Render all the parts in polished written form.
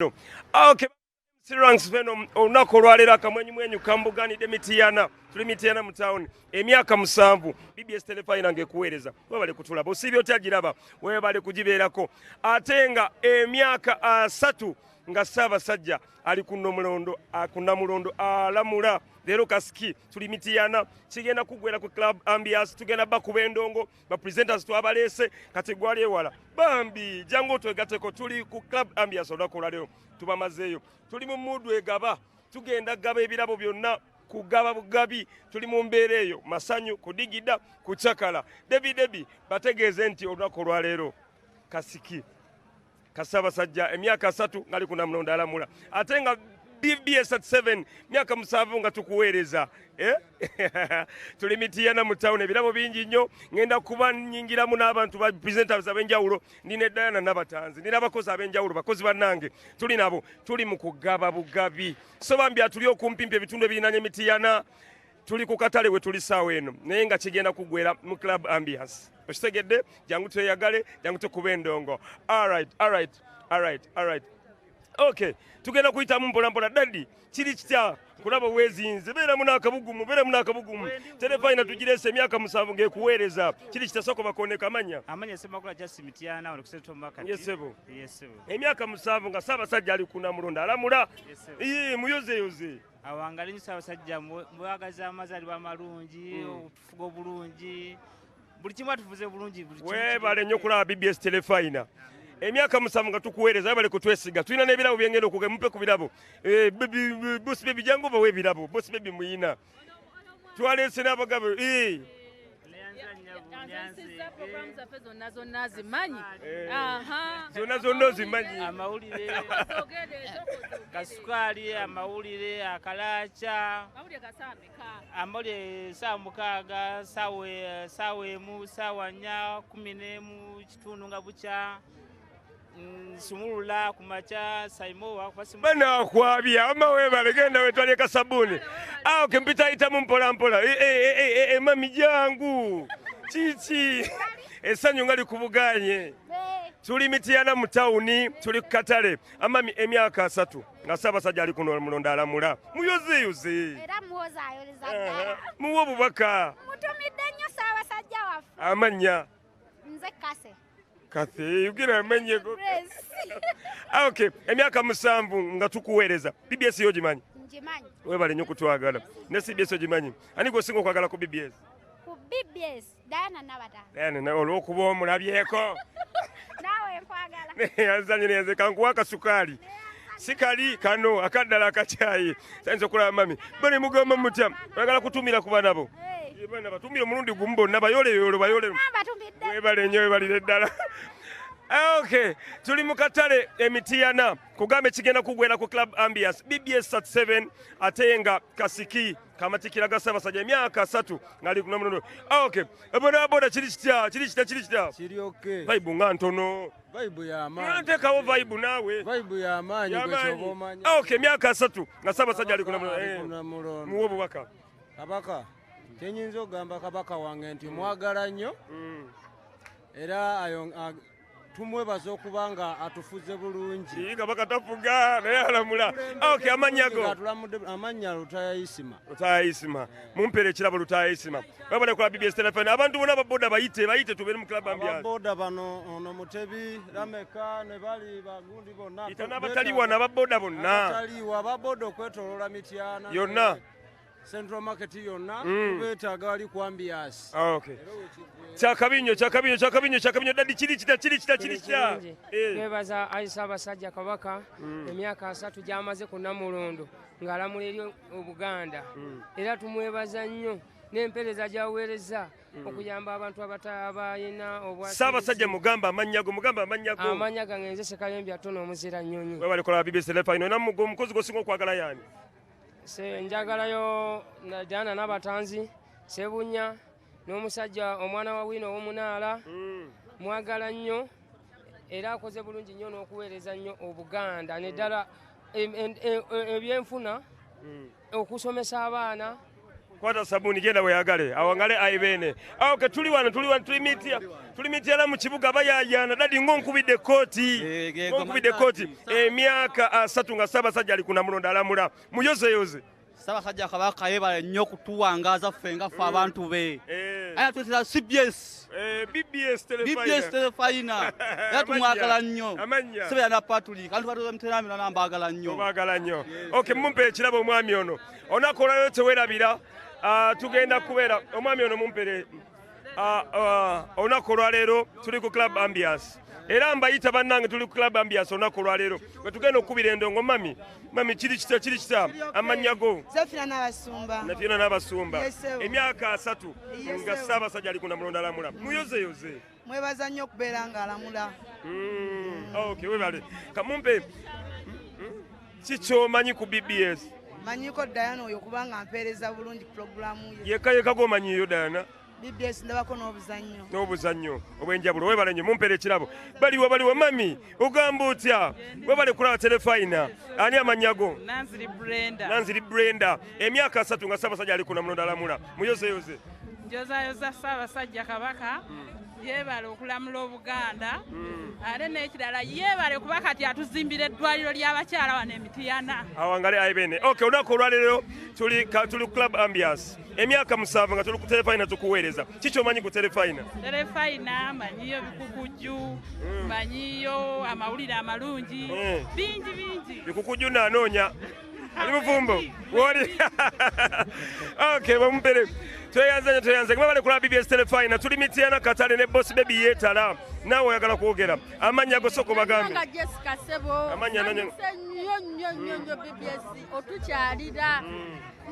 Okay. Ranks Venom olunaku olwaleero akamwenyumwenyu kambuganidde Mityana, tuli Mityana mu town, emyaka 7 BBS Terefayina ng'ekuweereza. Webale kutulaba, osiibye otya giraba, webale kugibeerako. Ate nga emyaka 30 nga Ssaabasajja ali ku Nnamulondo alamula. Leero kasiki tuli Mityana, kigenda kuggwera ku Club Ambiance, tugenda bakuba endongo, ba presenters twabaleese. Kati gwali ewala bambi jangu otwegateko, tuli ku Club Ambiance olunaku olwaleero tubamazeeyo. Tuli mu mood egaba, tugenda gaba ebirabo byonna, kugaba bugabi, tuli mu mbeera eyo masanyu, kudigida, kucakala. Debi debi bategeeze nti olunaku olwaleero kasiki Kasabasajja emyaka 3 ngali ku Nnamulondo alamula, ate nga BBS at 7 myaka 7 nga tukuweereza. Tuli Mityana mu town, ebirabo bingi nnyo, ngenda kuba nnyingiramu n'abantu ba presenters ab'enjawulo. Ndi ne Diana Nabatanzi, ndi n'abakozi ab'enjawulo, bakozi bannange tuli nabo, tuli mu kugaba bugabi. So bambi atuli okumpimpi ebitundu ebirinaanye Mityana, tuli ku katale we tuli saawa eno, naye nga kigenda kuggwera mu Club Ambiance. Okitegedde? Jangu tweyagale, jangu tukube endongo. Alright, alright, alright, alright. Okay, tugenda kuyitamu mpola mpola. Daddy, kiri kitya kulaba weezinze? Beeramu n'akabugumu, beeramu n'akabugumu. Terefayina tugireese emyaka 7 ng'ekuweereza. Kiri kitya? Sooka bakoneka amanya. Amanya Ssemakula Justin Mityana, wano ku Central Market. Yes, ssebo. Yes, ssebo. Emyaka 7 nga Ssaabasajja ali ku Nnamulondo alamula. Yes, ssebo. Iye, muyozeyoze. Awangali nnyo Ssaabasajja, mwagaza amazaalibwa amalungi, otufuga obulungi, buli kimu atufuze bulungi, buli kimu. Weebale nnyo okulaba BBS Terefayina. Emyaka 7 nga tukuweereza, webale kutwesiga. Tulina n'ebirabo byengenda okuge, mupe ku birabo. Boss baby, jangu obawe ebirabo. Boss baby muyina. Twaleese n'abagabo. Nzensizza programu zaffe zonna zonna zimanyi. Aha. Zonna zonna ozimanyi. Amawulire, Zoogere, zoogere. Kasukaali, amawulire, akalaaca. Amawulire gasaameka? Amawulire saawa 6, saawa 1, saawa 4, 11:15 nga bukya. Sumulula ku makya, Saimowa kuba simu- Banaakwabya, ama weebale, genda wetwalye kasabbuuni. Awo ke mpitayitamu mpola mpola. Mami jangu. Kiki? Essanyu nga likubuganye. Tuli Mityana mu tawuni, tuli ku katale. Amami, emyaka 30 nga Ssaabasajja ali ku Nnamulondo alamula. Muyozeeyoze. Era muwozaayoleza ddala. Muwe obubaka. Mutumidde nnyo Ssaabasajja waffe. Amannya? Nze Kase. Kathe, yogera amannya go. Grace. Okay, emyaka 7 nga tukuweereza. BBS yo ogimanyi? Ngimanyi. Weebale nnyo kutwagala. Ne CBS ogimanyi? Ani gw'osinga okwagala ku BBS? Ku BBS, Diana Nabatanzi. Diana, nawe olw'okuba omulabyeko. Naawe nkwagala. Yanzanye neze, kankuwa akasukaali. Si kali kano akaddala akacyayi. Sayinza okulaba mami. Bane mugamba mutya? Oyagala kutumira ku baana bo? Hey. Baana batumire omulundi gumu bonna, bayoleyole, bayole. Batumidde. Weebale nnyo, weebalire ddala. Okay, tuli mu katale Emityana, kugamba ekigenda kugwera ku Club Ambiance BBS at 7, ate nga kasiki kamatikira ga Ssaabasajja emyaka 3 ngali ku Nnamulondo. Okay, bodaboda kiri kitya? Kiri kitya? Kiri kitya? Kiri okay. Vibe nga ntono. Vibe y'amaanyi. Nteekawo vibe naawe. Vibe y'amaanyi gwe Y'amaanyi. kyoba omanya. Okay, emyaka 3 nga Ssaabasajja ali ku Nnamulondo. Ali ku Nnamulondo. Muwe obubaka. Kabaka, kyenyinza okugamba kabaka wange nti mwagala nnyo. Era tumwebaza okuba nga atufuze bulungi. Ye kabaka tafuga naye alamula. Okay, amannya go. Atulamudde, amannya Lutaaya Isima. Lutaaya Isima. Mumpeere ekirabo Lutaaya Isima. Webale kola BBS Terefayina. Abantu bonna ababoda bayite, bayite tubeere mu Club Ambiance. Ababoda bano, ono Mutebi, Lameka, ne bali bagundi bonna. Ita n'abataliwa n'ababoda bonna. Abataliwa, ababoda okwetooloola Mityana. Yonna. Central Market yonna, tubeetaaga wali ku Ambiance. Okay. Kyakabinyo, kyakabinyo, kyakabinyo, kyakabinyo. Daddy, kiri kitya, kiri kitya, kiri kitya? Kirungi. Twebaza ayi Ssaabasajja Kabaka emyaka 30 gy'amaze ku Nnamulondo ng'alamula eri Obuganda. Era tumwebaza nnyo n'empeereza gy'aweereza okuyamba abantu abalina obwa Ssaabasajja mugamba amannya go, mugamba amannya go. Amannya gange nze Ssekalembya Tono Omuzira Nnyonyi. Webale kola BBS Terefayina. Olina omukozi gw'osinga okwagala yaani? Se njagalayo na Diana Nabatanzi, Ssebunya, n'omusajja omwana wa Wino ow'omunaala. Mwagala nnyo era akoze bulungi nnyo n'okuweereza nnyo Obuganda. Naddala ebyenfuna, okusomesa abaana. Kwata sabuni genda weyagale awangale aibene. Okay, tuli wano tuli mitia mu kibuga bayayana dadi ngonkubidde kooti. Ngonkubidde kooti emyaka 3 nga Ssaabasajja ali kuna mulonda alamula. Muyozeyoze. Ssaabasajja Kabaka yeebale nnyo okutuwangaaza ffe nga ffe abantu be. Aya tuletera CBS. BBS Telefayina. BBS Telefayina. Era tumwagala nnyo. Sebeera na Patrick. Abantu batuuza muteramira na mbaagala nnyo. Mbaagala nnyo. Okay, mumpe ekirabo omwami ono. Olunaku olwaleero tewerabira. Tugenda kubeera omwami ono mumpere. Olunaku olwaleero tuli ku Club Ambiance. Era mbayita bannange tuli ku Club Ambiance olunaku olwaleero. Bwe tugenda okukubira endongo mami. Mami kiri kita amannya go. Zafina n'abasumba. Zafina n'abasumba. Emyaka 3 nga Ssaabasajja ali kuna mulonda alamula. Muyozeyoze. Mwebaza nnyo okubeera nga alamula. Okay, webale. Kamumpe kikyomanyi ku BBS. Manyiko Diana oyo kubanga ampeereza bulungi pulogulaamu ye. Yekka yekka g'omanyiyo Diana. BBS ndabako n'obuzannyo. N'obuzannyo obw'enjawulo. Webale nnyo mumpere ekirabo. Baliwa mami ogamba otya? Webale kulaba Telefayina. Ani amannya go? Nanziri Brenda. Nanziri Brenda. Emyaka 3 nga Ssaabasajja ali kuna mulonda alamula. Muyozeyoze. Njozayoza Ssaabasajja Kabaka. Yeebale okulamula Obuganda. Ate n'ekirala yeebale kuba kati atuzimbira eddwaliro ly'abakyala wano e Mityana. Awangale aibene. Okay, olunaku olwaleero tuli Club Ambiance. Emyaka 7 nga tuli ku Telefayina tukuweereza. Kiki omanyi ku Telefayina? Telefayina manyiyo bikukujju, manyiyo amawulire amalungi, bingi bingi. Bikukujju naanoonya. Ali mufumbo. Woli. Okay, bamumpere. Tweyanze mwebale kulaba BBS Telefayina. Tuli Mityana Katale ne Boss Baby yeetala. Naawe oyagala kwogera. Amannya go soko bagambe. Nga Jessica Sebo. Amannya nanya. Nnyo nnyo nnyo BBS otukyalira.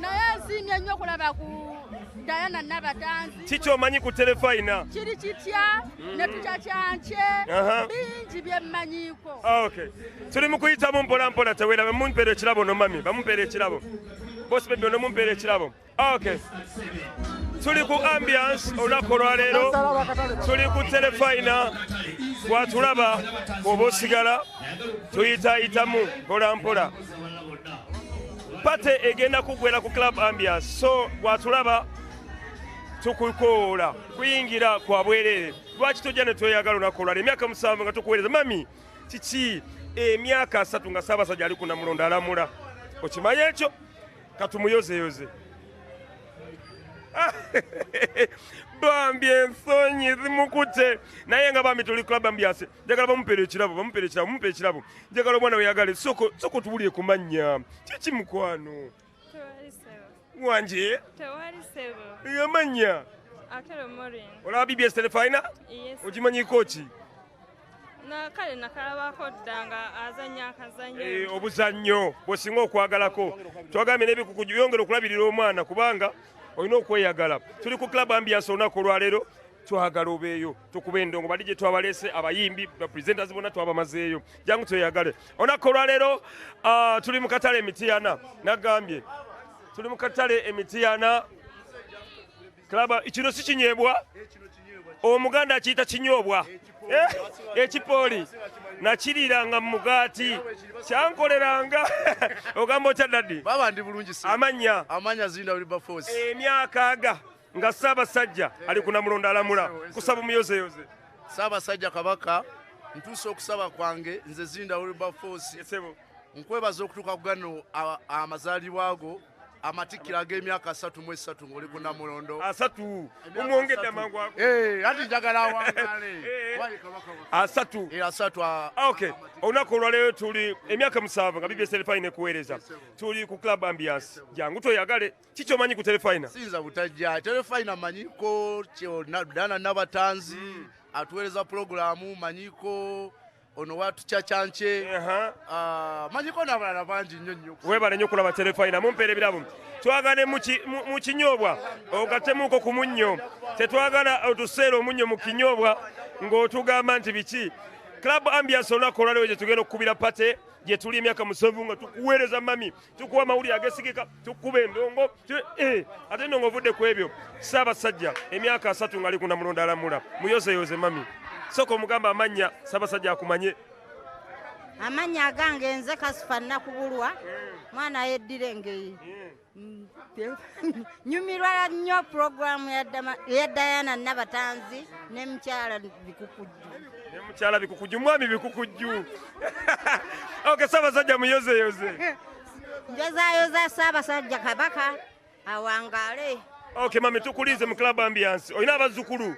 Naye nsiimye nnyo okulaba ku Diana Nabatanzi. Kiki omanyi ku Telefayina? Kiri kitya ne tukyakyankye bingi bye mmanyiiko. Okay. Tuli mu kuyitamu mpola mpola tewera mumpeere ekirabo no mami bamumpere ekirabo. Boss Baby ono mumpeere ekirabo. Okay. Tuli ku Ambiance olunaku olwaleero tuli ku Telefayina gwatulaba oba osigala tuyitaayitamu mpola mpola. Pate egenda kuggwera ku Club Ambiance so gwatulaba tukukoola kuyingira kwa bwerere. Lwaki tojja ne tweyagala olunaku olwaleero emyaka 7 nga tukuweereza mami kiki emyaka 3 nga Ssaabasajja ali kuna mulonda alamula. Okimanyi ekyo? Katumuyozeyoze. Bambi ensonyi zimukute naye nga bambi tuli Club Ambiance. Njagala bamumpere ekirabo bamumpere ekirabo mumpe ekirabo. Njagala omwana weyagale soko tuwulire ku mannya. Kiki mukwano? Tewali ssebo. Wanje? Tewali ssebo. Amannya? Akelo Maureen. Olaba BBS Telefayina? Yes. Ogimanyiko ki? Na kale nakalabako dda nga azannya akazannyo. Obuzannyo bw'osinga okwagalako. Twagambye n'ebikukujju yongera okulabirira omwana kubanga olina okweyagala. Tuli ku Club Ambiance olunaku olwaleero twagala obeeyo tukuba endongo bali gye twabaleese abayimbi bapresenters bonna twabamazeeyo. Jangu tweyagale. Olunaku olwaleero tuli mu katale e Mityana. Nagambye tuli mu katale e Mityana. Club kino si kinyeebwa. Omuganda akiyita kinyoobwa. Ekipooli nakiriranga mu mugaati kyankoleranga. Ogamba otya daddy? Baba ndi bulungi sir. Amannya? Amannya Zinda Wilberforce. Emyaka aga nga Ssaabasajja ali kuna mulonda alamula. Kusaba muyozeyoze. Ssaabasajja Kabaka ntuuse okusaba kwange nze Zinda Wilberforce. Nkwebaza okutuuka ku gano amazaalibwa go amatikkira ag'emyaka 33 ng'oli ku Namulondo. 3 omwongedde amangu ago. Ati njagala awangaale. 3. 3. Okay. Olunaku olwaleero tuli emyaka 7 nga BBS Telefayina ekuweereza. Tuli ku Club Ambiance. Jangu toyagale. Kiki omanyi ku Telefayina? Siyinza butajja. Telefayina manyiko Diana Nabatanzi atuweereza pulogulaamu manyiko ono watukyakyankye. Manyiko n'abalala bangi nnyo nnyo. Weebale nnyo okulaba Telefayina. Mumpeere ebirabo. Twagale mu kinyoobwa ogatemuuko ku munnyo. Tetwagala otuseera omunnyo mu kinyoobwa ng'otugamba nti biki. Club Ambiance olunaku olwaleero gye tugenda okukubira pate gye tuli emyaka 7 nga tukuweereza mami, tukuwa amawulire agesigika, tukuba endongo. Ate nno ng'ovudde ku ebyo Ssaabasajja emyaka 3 ng'ali ku Namulondo alamula. Muyozeyoze mami. Sooka omugamba amannya Ssaabasajja akumanye. Amannya agange nze Kasifa Nakubulwa, mwana yeddira Engeye. Nyumirwa nnyo puroguramu ya Diana Nabatanzi ne mukyala Bikukujju. Ne mukyala Bikukujju, mwami Bikukujju. Okay, Ssaabasajja muyozeyoze. Njozayoza Ssaabasajja Kabaka awangaale. Okay, mami, tukulize mu Club Ambiance. Olina abazzukulu?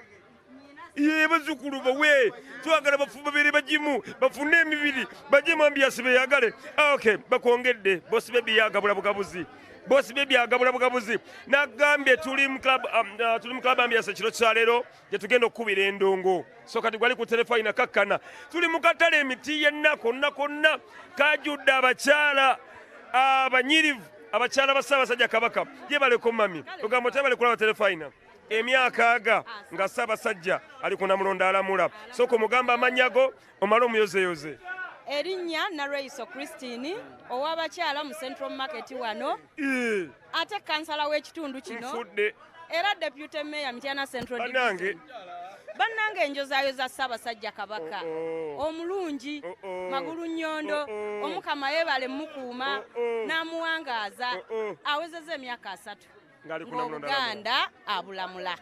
Ye, bazzukulu bawe twagala babeere bagimu, bafune emibiri, bajje mu ambiance beyagale. Okay, bakwongedde. Boss Baby yagabula bugabuzi. Boss Baby agabula bugabuzi. Nagambye tuli mu club, tuli mu Club Ambiance ekiro kya leero gye tugenda okukubira endongo. So kati gwali ku terefayina kakkana. Tuli mu katale emiti yenna konna konna kajjudde abakyala abanyirivu, abakyala ba Ssaabasajja Kabaka. Yebaleko mami, ogamba otya? Bale kulaba terefayina emyaka aga nga Ssaabasajja ali ku Namulondo alamula. Sooka omugamba amannya go omale omuyozeyoze. Erinnya Nalweyiso Christine, ow'abakyala mu Central Market wano, ate kansala w'ekitundu kino. Nfudde. Era deputy mayor Mityana Central Bannange. Division. Bannange, enjozaayoza Ssaabasajja Kabaka omulungi, magulu nnyondo. Omukama yeebale mukuuma n'amuwangaaza, awezezza emyaka 30 Ng'ali ku Namulondo alamula. ng'Obuganda abulamula.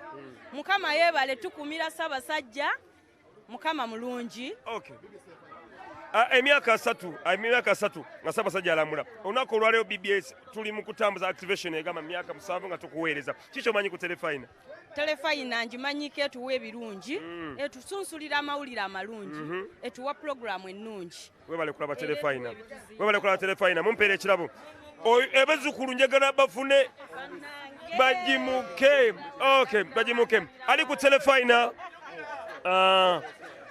Mukama yeebale tukumira Ssaabasajja, Mukama mulungi. Okay. Emyaka 30, emyaka 30 nga Ssaabasajja alamula. Olunaku olwaleero BBS tuli mu kutambuza activation egamba myaka 7 nga tukuweereza. Kiki omanyi ku terefayina? Telefayina ngimanyiko etuwa ebirungi, etusunsulira amawulire amalungi, etuwa pulogulaamu ennungi. Webale kulaba terefayina, webale kulaba terefayina. Mumpeera ekirabo. Abazzukulu njagala bafune bagimuke. Okay, bagimuke. Ali ku terefayina.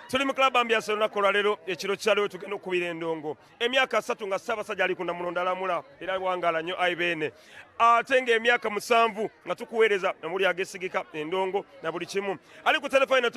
Tuli mu Club Ambiance olunaku olwaleero ekiro kyaleero tugenda okukubira endongo emyaka 30 nga Ssaabasajja ali ku Namulondo alamula, era wangaala nnyo ayi beene. Ate ng'emyaka 7 nga tukuweereza amawulire ageesigika, endongo na buli kimu. Ali ku terefayina.